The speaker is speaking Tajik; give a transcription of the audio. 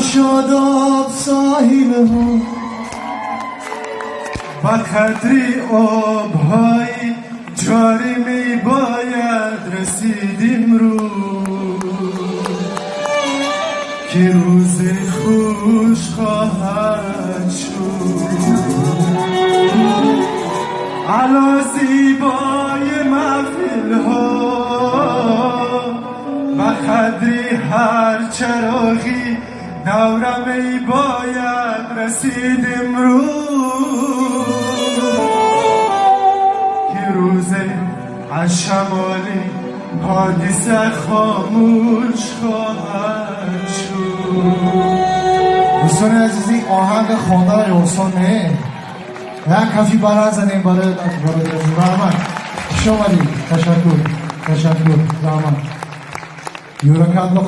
Шодоб соҳилҳо. Ба қадри обҳои ҷорӣ мебояд расид имрӯз, ки рӯзи хуш хоҳад шуд. Ало зебои маҳфилҳо, ба қадри ҳар чароғи давра мебояд расид имрӯз, ки рӯзе аз шамоли ҳодиса хомӯш хоҳад шуд. Дӯстони азиз, ин оҳанг хондан осон не. Як кафи баланд занем барои азиз. Раҳмат, хуш омадед. Ташаккур, ташаккур, раҳмат. Юракатро.